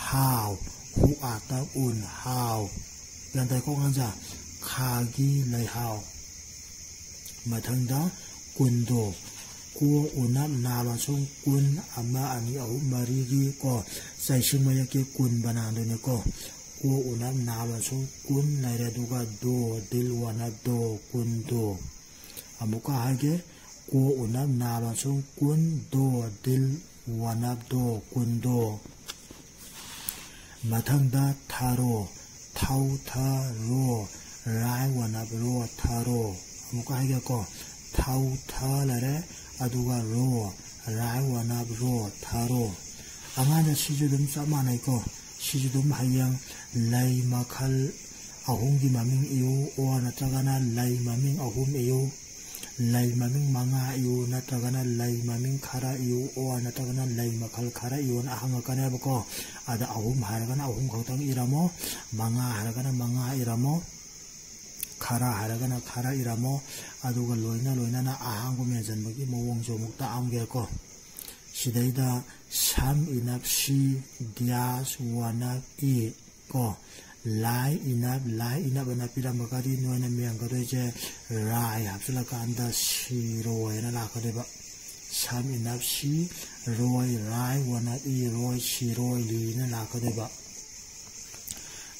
ꯍꯥꯎ, ꯍꯨ ꯑꯥꯇꯞ ꯎꯟ ꯍꯥꯎ꯫ ꯒ꯭ꯌꯥꯟ ꯇꯥꯏꯀꯣ ꯑꯉꯥꯡꯁꯦ? ꯈꯥꯒꯤ ꯂꯩꯍꯥꯎ꯫ ꯃꯊꯪꯗ ꯀꯨꯟꯗꯣ꯫ ꯀꯣ ꯎꯅꯞ ꯅꯥ ꯂꯣꯟꯁꯨꯝ ꯀꯨꯟ, ꯑꯃ, ꯑꯅꯤ, ꯑꯍꯨꯝ, ꯃꯔꯤꯒꯤ ꯀꯣ, ꯆꯩꯁꯤꯡ ꯃꯌꯦꯛꯀꯤ ꯀꯨꯟ ꯕꯅꯥꯟꯗꯨꯅꯤꯀꯣ꯫ ꯀꯣ ꯎꯅꯞ ꯅꯥ ꯂꯣꯟꯁꯨꯝ ꯀꯨꯟ ꯂꯩꯔꯦ, ꯑꯗꯨꯒ ꯗꯣ, ꯗꯤꯜ ꯋꯥꯅꯞ ꯗꯣ, ꯀꯨꯟꯗꯣ꯫ ꯑꯃꯨꯛꯀ ꯍꯥꯏꯒꯦ, ꯀꯣ ꯎꯅꯞ ꯅꯥ ꯂꯣꯟꯁꯨꯝ ꯀꯨꯟ, ꯗꯣ, ꯗꯤꯜ ꯋꯥꯅꯞ ꯗꯣ, ꯀꯨꯟꯗꯣ꯫ ꯃꯊꯪꯗ ꯊꯔꯣ, ꯊꯧ ꯊ ꯔꯣ, ꯔꯥꯏ ꯋꯥꯅꯞ ꯔꯣ, ꯊꯔꯣ꯫ ꯑꯃꯨꯛꯀ ꯍꯥꯏꯒꯦꯀꯣ, ꯊꯧ ꯊ ꯂꯩꯔꯦ, ꯑꯗꯨꯒ ꯔꯣ, ꯔꯥꯏ ꯋꯥꯅꯞ ꯔꯣ, ꯊꯔꯣ꯫ ꯑꯉꯥꯡꯗ ꯁꯤꯁꯨ ꯑꯗꯨꯝ ꯆꯞ ꯃꯥꯟꯅꯩꯀꯣ꯫ ꯁꯤꯁꯨ ꯑꯗꯨꯝ ꯍꯌꯦꯡ ꯂꯩ ꯃꯈꯜ ꯑꯍꯨꯝꯒꯤ ꯃꯃꯤꯡ ꯏꯌꯨ, ꯑꯣ ꯅꯠꯇ꯭ꯔꯒꯅ ꯂꯩ ꯃꯃꯤꯡ ꯑꯍꯨꯝ ꯏꯌꯨ, ꯂꯩ ꯃꯃꯤꯡ ꯃꯉꯥ ꯏꯌꯨ, ꯅꯠꯇ꯭ꯔꯒꯅ ꯂꯩ ꯃꯃꯤꯡ ꯈꯔ ꯏꯌꯨ, ꯑꯣ ꯅꯠꯇ꯭ꯔꯒꯅ ꯂꯩ ꯃꯈꯜ ꯈꯔ ꯏꯌꯨꯅ ꯍꯪꯉꯛꯀꯅꯦꯕꯀꯣ꯫ ꯑꯗ ꯑꯍꯨꯝ ꯍꯥꯏꯔꯒꯅ ꯑꯍꯨꯝ ꯈꯛꯇꯪ ꯏꯔꯝꯃꯣ, ꯃꯉꯥ ꯍꯥꯏꯔꯒꯅ ꯃꯉꯥ ꯏꯔꯝꯃꯣ, ꯈꯔ ꯍꯥꯏꯔꯒꯅ ꯈꯔ ꯏꯔꯝꯃꯣ꯫ ꯑꯗꯨꯒ ꯂꯣꯏꯅ ꯂꯣꯏꯅꯅ ꯑꯍꯥꯡꯕ ꯃꯦꯟꯁꯤꯟꯕꯒꯤ ꯃꯑꯣꯡꯁꯨ ꯑꯃꯨꯛ ꯇꯥꯛꯑꯝꯒꯦꯀꯣ꯫ ꯁꯤꯗꯩꯗ ꯁꯝ ꯏꯅꯞ ꯁꯤ, ꯗ꯭ꯌꯥꯁ ꯋꯥꯅꯞ ꯏ ꯀꯣ꯫ ꯂꯥꯏ ꯏꯅꯞ, ꯂꯥꯏ ꯏꯅꯞ ꯑꯅ ꯄꯤꯔꯝꯃꯒꯗꯤ ꯅꯣꯏꯅ ꯃꯦꯟꯒꯗꯣꯏꯁꯦ ꯔꯥꯏ ꯍꯥꯞꯆꯤꯜꯂꯀꯥꯟꯗ ꯁꯤꯔꯣꯏ ꯍꯥꯏꯅ ꯂꯥꯛꯀꯗꯣꯏꯕ꯫ ꯁꯝ ꯏꯅꯞ ꯁꯤ, ꯔꯣꯏ, ꯔꯥꯏ ꯋꯥꯅꯞ ꯏ, ꯔꯣꯏ, ꯁꯤꯔꯣꯏ ꯂꯤꯅ ꯂꯥꯛꯀꯗꯣꯏꯕ꯫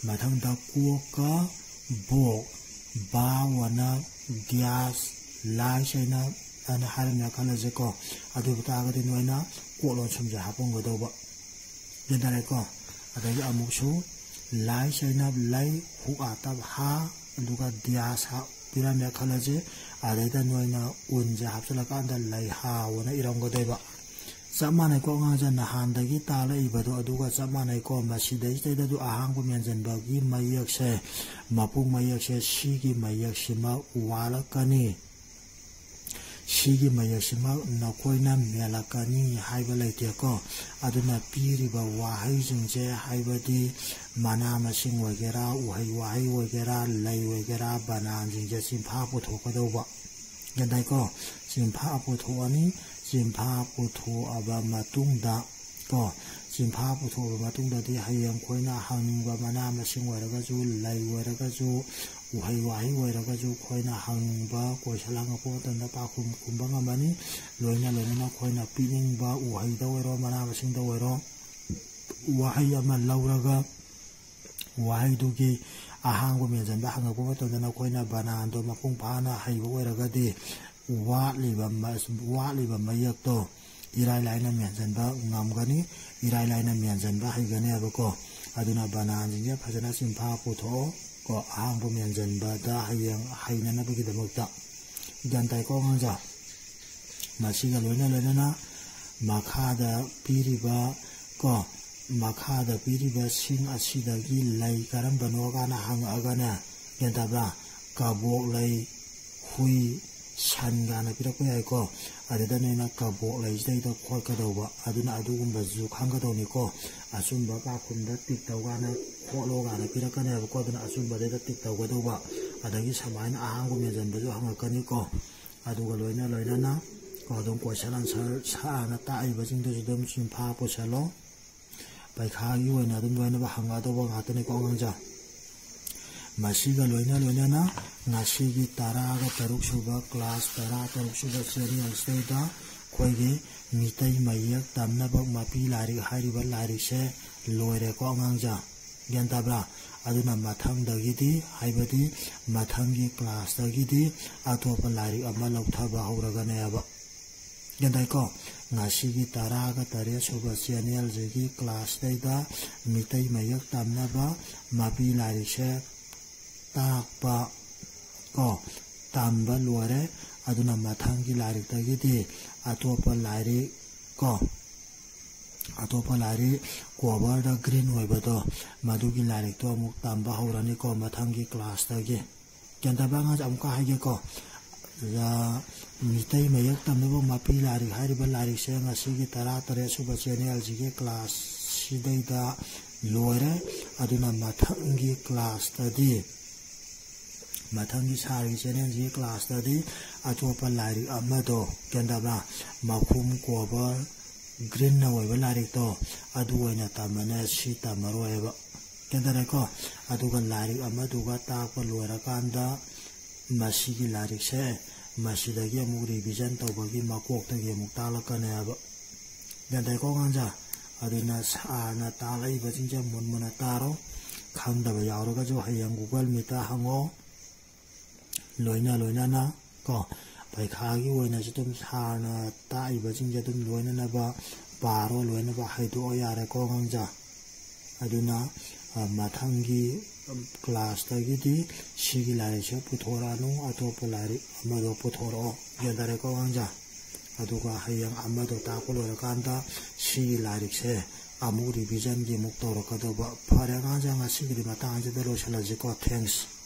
ꯃꯊꯪꯗ ꯀꯣꯛꯀ ꯕꯣꯛ, ꯕꯥ ꯋꯥꯅꯞ, ꯗ꯭ꯌꯥꯁ, ꯂꯥꯏ ꯁꯥꯏꯅ ꯑꯅ ꯍꯥꯏꯔꯝꯃꯦ ꯈꯜꯂꯁꯦꯀꯣ꯫ ꯑꯗꯨ ꯑꯣꯏꯕ ꯇꯥꯔꯒꯗꯤ ꯅꯣꯏꯅ ꯀꯣꯛ ꯂꯣꯟꯁꯨꯝꯁꯦ ꯍꯥꯞꯄꯝꯒꯗꯧꯕ꯫ ꯒ꯭ꯌꯥꯟ ꯇꯥꯔꯦꯀꯣ? ꯑꯗꯒꯤ ꯑꯃꯨꯛꯁꯨ ꯂꯥꯏ ꯁꯥꯏꯅ ꯂꯩ, ꯍꯨꯛ ꯑꯥꯇꯞ ꯍꯥ, ꯑꯗꯨꯒ ꯗ꯭ꯌꯥꯁ ꯍꯥ ꯄꯤꯔꯝꯃꯦ ꯈꯜꯂꯁꯦ꯫ ꯑꯗꯩꯗ ꯅꯣꯏꯅ ꯎꯟꯁꯦ ꯍꯥꯞꯆꯤꯜꯂꯀꯥꯟꯗ ꯂꯩꯍꯥꯎ ꯑꯅ ꯏꯔꯝꯒꯗꯣꯏꯕ꯫ ꯆꯞ ꯃꯥꯟꯅꯩꯀꯣ ꯑꯉꯥꯡꯁꯦ, ꯅꯍꯥꯟꯗꯒꯤ ꯇꯥꯛꯂꯛꯏꯕꯗꯣ ꯑꯗꯨꯒ ꯆꯞ ꯃꯥꯟꯅꯩꯀꯣ꯫ ꯃꯁꯤꯗꯩꯁꯤꯗꯩꯗꯁꯨ ꯑꯍꯥꯡꯕ ꯃꯦꯟꯁꯤꯟꯕꯒꯤ ꯃꯌꯦꯛꯁꯦ, ꯃꯄꯨꯡ ꯃꯌꯦꯛꯁꯦ ꯁꯤꯒꯤ ꯃꯌꯦꯛꯁꯤꯃꯛ ꯋꯥꯠꯂꯛꯀꯅꯤ꯫ ꯁꯤꯒꯤ ꯃꯌꯦꯛꯁꯤꯃꯛ ꯅꯈꯣꯏꯅ ꯃꯦꯜꯂꯛꯀꯅꯤ ꯍꯥꯏꯕ ꯂꯩꯇꯦꯀꯣ꯫ ꯑꯗꯨꯅ ꯄꯤꯔꯤꯕ ꯋꯥꯍꯩꯁꯤꯡꯁꯦ, ꯍꯥꯏꯕꯗꯤ ꯃꯅꯥ ꯃꯁꯤꯡ ꯑꯣꯏꯒꯦꯔꯥ, ꯎꯍꯩ ꯋꯥꯍꯩ ꯑꯣꯏꯒꯦꯔꯥ, ꯂꯩ ꯑꯣꯏꯒꯦꯔꯥ, ꯕꯅꯥꯟꯁꯤꯡꯁꯦ ꯆꯤꯟꯐꯥ ꯄꯨꯊꯣꯛꯀꯗꯧꯕ꯫ ꯒ꯭ꯌꯥꯟ ꯇꯥꯏꯀꯣ? ꯆꯤꯟꯐꯥ ꯄꯨꯊꯣꯛꯑꯅꯤ꯫ ꯆꯤꯟꯐꯥ ꯄꯨꯊꯣꯛꯑꯕ ꯃꯇꯨꯡꯗ ꯀꯣ, ꯆꯤꯟꯐꯥ ꯄꯨꯊꯣꯛꯑꯕ ꯃꯇꯨꯡꯗꯗꯤ ꯍꯌꯦꯡ ꯑꯩꯈꯣꯏꯅ ꯍꯪꯅꯤꯡꯕ ꯃꯅꯥ ꯃꯁꯤꯡ ꯑꯣꯏꯔꯒꯁꯨ, ꯂꯩ ꯑꯣꯏꯔꯒꯁꯨ, ꯎꯍꯩ ꯋꯥꯍꯩ ꯑꯣꯏꯔꯒꯁꯨ ꯑꯩꯈꯣꯏꯅ ꯍꯪꯅꯤꯡꯕ question ꯍꯪꯉꯛꯄ ꯃꯇꯝꯗ ꯄꯥꯎꯈꯨꯝ ꯈꯨꯝꯕ ꯉꯝꯃꯅꯤ꯫ ꯂꯣꯏꯅ ꯂꯣꯏꯅꯅ ꯑꯩꯈꯣꯏꯅ ꯄꯤꯅꯤꯡꯕ ꯎꯍꯩꯗ ꯑꯣꯏꯔꯣ, ꯃꯅꯥ ꯃꯁꯤꯡꯗ ꯑꯣꯏꯔꯣ, ꯋꯥꯍꯩ ꯑꯃ ꯂꯧꯔꯒ ꯋꯥꯍꯩꯗꯨꯒꯤ ꯑꯍꯥꯡꯕ ꯃꯦꯟꯁꯤꯟꯕ ꯍꯪꯉꯛꯄ ꯃꯇꯝꯗ ꯅꯈꯣꯏꯅ ꯕꯅꯥꯟꯗꯣ ꯃꯄꯨꯡ ꯐꯥꯅ ꯍꯩꯕ ꯑꯣꯏꯔꯒꯗꯤ ꯋꯥꯠꯂꯤꯕ ꯃ-, ꯋꯥꯠꯂꯤꯕ ꯃꯌꯦꯛꯇꯣ ꯏꯔꯥꯏ ꯂꯥꯏꯅ ꯃꯦꯟꯁꯤꯟꯕ ꯉꯝꯒꯅꯤ, ꯏꯔꯥꯏ ꯂꯥꯏꯅ ꯃꯦꯟꯁꯤꯟꯕ ꯍꯩꯒꯅꯦꯕꯀꯣ꯫ ꯑꯗꯨꯅ ꯕꯅꯥꯟꯁꯤꯡꯁꯦ ꯐꯖꯅ ꯆꯤꯟꯐꯥ ꯄꯨꯊꯣꯛꯑꯣ ꯀꯣ, ꯑꯍꯥꯡꯕ ꯃꯦꯟꯁꯤꯟꯕꯗ ꯍꯌꯦꯡ ꯍꯩꯅꯅꯕꯒꯤꯗꯃꯛꯇ꯫ ꯒ꯭ꯌꯥꯟ ꯇꯥꯏꯀꯣ ꯑꯉꯥꯡꯁꯥ? ꯃꯁꯤꯒ ꯂꯣꯏꯅ ꯂꯣꯏꯅꯅ ꯃꯈꯥꯗ ꯄꯤꯔꯤꯕ ꯀꯣ, ꯃꯈꯥꯗ ꯄꯤꯔꯤꯕ ꯁꯤꯡ ꯑꯁꯤꯗꯒꯤ ꯂꯩ ꯀꯔꯝꯕꯅꯣ ꯀꯥꯏꯅ ꯍꯪꯉꯛꯑꯒꯅꯦ, ꯒ꯭ꯌꯥꯟ ꯇꯥꯕ꯭ꯔꯥ? ꯀꯕꯣꯛ ꯂꯩ, ꯍꯨꯏ, ꯁꯟ ꯀꯥꯏꯅ ꯄꯤꯔꯛꯄ ꯌꯥꯏꯀꯣ꯫ ꯑꯗꯨꯗ ꯅꯣꯏꯅ ꯀꯕꯣꯛ ꯂꯩꯁꯤꯗꯩꯗ ꯈꯣꯠꯀꯗꯧꯕ, ꯑꯗꯨꯅ ꯑꯗꯨꯒꯨꯝꯕꯁꯨ ꯈꯪꯒꯗꯧꯅꯤꯀꯣ꯫ ꯑꯆꯨꯝꯕ ꯄꯥꯈꯨꯝꯗ ꯇꯤꯛ ꯇꯧ ꯀꯥꯏꯅ ꯈꯣꯠꯂꯣ ꯀꯥꯏꯅ ꯄꯤꯔꯛꯀꯅꯦꯕꯀꯣ, ꯑꯗꯨꯅ ꯑꯆꯨꯝꯕꯗꯩꯗ ꯇꯤꯛ ꯇꯧꯒꯗꯧꯕ꯫ ꯑꯗꯒꯤ ꯁꯨꯃꯥꯏꯅ ꯑꯍꯥꯡꯕ ꯃꯦꯟꯁꯤꯟꯕꯁꯨ ꯍꯪꯉꯛꯀꯅꯤꯀꯣ꯫ ꯑꯗꯨꯒ ꯂꯣꯏꯅ ꯂꯣꯏꯅꯅ ꯀꯣ, ꯑꯗꯨꯝ question answer ꯁꯥꯔꯅ ꯇꯥꯛꯏꯕꯁꯤꯡꯗꯨꯁꯨ ꯑꯗꯨꯝ ꯆꯤꯟꯐꯥ ꯄꯨꯁꯜꯂꯣ꯫ ꯄꯩꯈꯥꯒꯤ ꯑꯣꯏꯅ ꯑꯗꯨꯝ ꯂꯣꯏꯅꯕ ꯍꯪꯒꯗꯧꯕ ꯉꯥꯛꯇꯅꯤꯀꯣ ꯑꯉꯥꯡꯁꯥ꯫ ꯃꯁꯤꯒ ꯂꯣꯏꯅ ꯂꯣꯏꯅꯅ ꯉꯁꯤꯒꯤ ꯇꯔꯥꯒ ꯇꯔꯨꯛ ꯁꯨꯕ, class ꯇꯔꯥ ꯇꯔꯨꯛ ꯁꯨꯕ channel ꯑꯁꯤꯗꯩꯗ ꯑꯩꯈꯣꯏꯒꯤ ꯃꯤꯇꯩ ꯃꯌꯦꯛ ꯇꯝꯅꯕ ꯃꯄꯤ ꯂꯥꯏꯔꯤꯛ ꯍꯥꯏꯔꯤꯕ ꯂꯥꯏꯔꯤꯛꯁꯦ ꯂꯣꯏꯔꯦꯀꯣ ꯑꯉꯥꯡꯁꯥ꯫ ꯒ꯭ꯌꯥꯟ ꯇꯥꯕ꯭ꯔꯥ? ꯑꯗꯨꯅ ꯃꯊꯪꯗꯒꯤꯗꯤ, ꯍꯥꯏꯕꯗꯤ ꯃꯊꯪꯒꯤ classꯇꯒꯤꯗꯤ ꯑꯇꯣꯞꯄ ꯂꯥꯏꯔꯤꯛ ꯑꯃ ꯂꯧꯊꯕ ꯍꯧꯔꯒꯅꯦꯕ꯫ ꯒ꯭ꯌꯥꯟ ꯇꯥꯏꯀꯣ? ꯉꯁꯤꯒꯤ ꯇꯔꯥꯒ ꯇꯔꯦꯠ ꯁꯨꯕ channelꯁꯤꯒꯤ classꯇꯩꯗ ꯃꯤꯇꯩ ꯃꯌꯦꯛ ꯇꯝꯅꯕ ꯃꯄꯤ ꯂꯥꯏꯔꯤꯛꯁꯦ ꯇꯥꯛꯄ ꯀꯣ, ꯇꯝꯕ ꯂꯣꯏꯔꯦ꯫ ꯑꯗꯨꯅ ꯃꯊꯪꯒꯤ ꯂꯥꯏꯔꯤꯛꯇꯒꯤꯗꯤ ꯑꯇꯣꯞꯄ ꯂꯥꯏꯔꯤꯛ ꯀꯣ, ꯑꯇꯣꯞꯄ ꯂꯥꯏꯔꯤꯛ coverꯗ green ꯑꯣꯏꯕꯗꯣ, ꯃꯗꯨꯒꯤ ꯂꯥꯏꯔꯤꯛꯇꯣ ꯑꯃꯨꯛ ꯇꯝꯕ ꯍꯧꯔꯅꯤꯀꯣ ꯃꯊꯪꯒꯤ classꯇꯒꯤ꯫ ꯒ꯭ꯌꯥꯟ ꯇꯥꯕ ꯑꯉꯥꯡꯁꯦ ꯑꯃꯨꯛꯀ ꯍꯥꯏꯒꯦꯀꯣ꯫ ꯑꯣꯖꯥ, ꯃꯤꯇꯩ ꯃꯌꯦꯛ ꯇꯝꯅꯕ ꯃꯄꯤ ꯂꯥꯏꯔꯤꯛ ꯍꯥꯏꯔꯤꯕ ꯂꯥꯏꯔꯤꯛꯁꯦ ꯉꯁꯤꯒꯤ ꯇꯔꯥ ꯇꯔꯦꯠ ꯁꯨꯕ channelꯁꯤꯒꯤ classꯁꯤꯗꯩꯗ ꯂꯣꯏꯔꯦ꯫ ꯑꯗꯨꯅ ꯃꯊꯪꯒꯤ classꯇꯗꯤ, ꯃꯊꯪꯒꯤ ꯁꯥꯔꯒꯤ channelꯁꯤꯒꯤ classꯇꯗꯤ ꯑꯇꯣꯞꯄ ꯂꯥꯏꯔꯤꯛ ꯑꯃꯗꯣ, ꯒ꯭ꯌꯥꯟ ꯇꯥꯕ꯭ꯔꯥ? ꯃꯈꯨꯝ cover greenꯅ ꯑꯣꯏꯕ ꯂꯥꯏꯔꯤꯛꯇꯣ, ꯑꯗꯨ ꯑꯣꯏꯅ ꯇꯝꯃꯅꯦ, ꯁꯤ ꯇꯝꯃꯔꯣꯏꯕ꯫ ꯒ꯭ꯌꯥꯟ ꯇꯥꯔꯦꯀꯣ? ꯑꯗꯨꯒ ꯂꯥꯏꯔꯤꯛ ꯑꯃꯗꯨꯒ ꯇꯥꯛꯄ ꯂꯣꯏꯔꯀꯥꯟꯗ ꯃꯁꯤꯒꯤ ꯂꯥꯏꯔꯤꯛꯁꯦ ꯃꯁꯤꯗꯒꯤ ꯑꯃꯨꯛ revision ꯇꯧꯕꯒꯤ ꯃꯀꯣꯛꯇꯒꯤ ꯑꯃꯨꯛ ꯇꯥꯛꯂꯛꯀꯅꯦꯕ꯫ ꯒ꯭ꯌꯥꯟ ꯇꯥꯏꯀꯣ ꯑꯉꯥꯡꯁꯥ? ꯑꯗꯨꯅ ꯁꯥꯔꯅ ꯇꯥꯛꯂꯛꯏꯕꯁꯤꯡꯁꯦ ꯃꯨꯟ ꯃꯨꯟꯅ ꯇꯥꯔꯣ꯫ ꯈꯪꯗꯕ ꯌꯥꯎꯔꯒꯁꯨ ꯍꯌꯦꯡ Google Meetꯇ ꯍꯪꯉꯣ꯫ ꯂꯣꯏꯅ ꯂꯣꯏꯅꯅ ꯀꯣ, ꯄꯩꯈꯥꯒꯤ ꯑꯣꯏꯅꯁꯨ ꯑꯗꯨꯝ ꯁꯥꯔꯅ ꯇꯥꯛꯏꯕꯁꯤꯡꯁꯦ ꯑꯗꯨꯝ ꯂꯣꯏꯅꯅꯕ ꯄꯥꯔꯣ, ꯂꯣꯏꯅꯕ ꯍꯩꯗꯣꯛꯑꯣ ꯌꯥꯔꯦꯀꯣ ꯑꯉꯥꯡꯖꯥ꯫ ꯑꯗꯨꯅ, ꯑ, ꯃꯊꯪꯒꯤ ꯀ꯭ꯂꯥꯁꯇꯒꯤꯗꯤ ꯁꯤꯒꯤ ꯂꯥꯏꯔꯤꯛꯁꯦ ꯄꯨꯊꯣꯔꯛꯑꯅꯨ, ꯑꯇꯣꯞꯄ ꯂꯥꯏꯔꯤꯛ ꯑꯃꯗꯣ ꯄꯨꯊꯣꯔꯛꯑꯣ꯫ ꯒ꯭ꯌꯥꯟ ꯇꯥꯔꯦꯀꯣ ꯑꯉꯥꯡꯖꯥ? ꯑꯗꯨꯒ ꯍꯌꯦꯡ ꯑꯃꯗꯣ ꯇꯥꯛꯄ ꯂꯣꯏꯔꯀꯥꯟꯗ ꯁꯤꯒꯤ ꯂꯥꯏꯔꯤꯛꯁꯦ ꯑꯃꯨꯛ ꯔꯤꯚꯤꯖꯟꯒꯤ ꯑꯃꯨꯛ ꯇꯧꯔꯛꯀꯗꯧꯕ꯫ ꯐꯔꯦ ꯑꯉꯥꯡꯖꯥ, ꯉꯁꯤꯒꯤꯗꯤ ꯃꯇꯥꯡ ꯑꯁꯤꯗ ꯂꯣꯏꯁꯤꯜꯂꯁꯤꯀꯣ꯫ Thanks꯫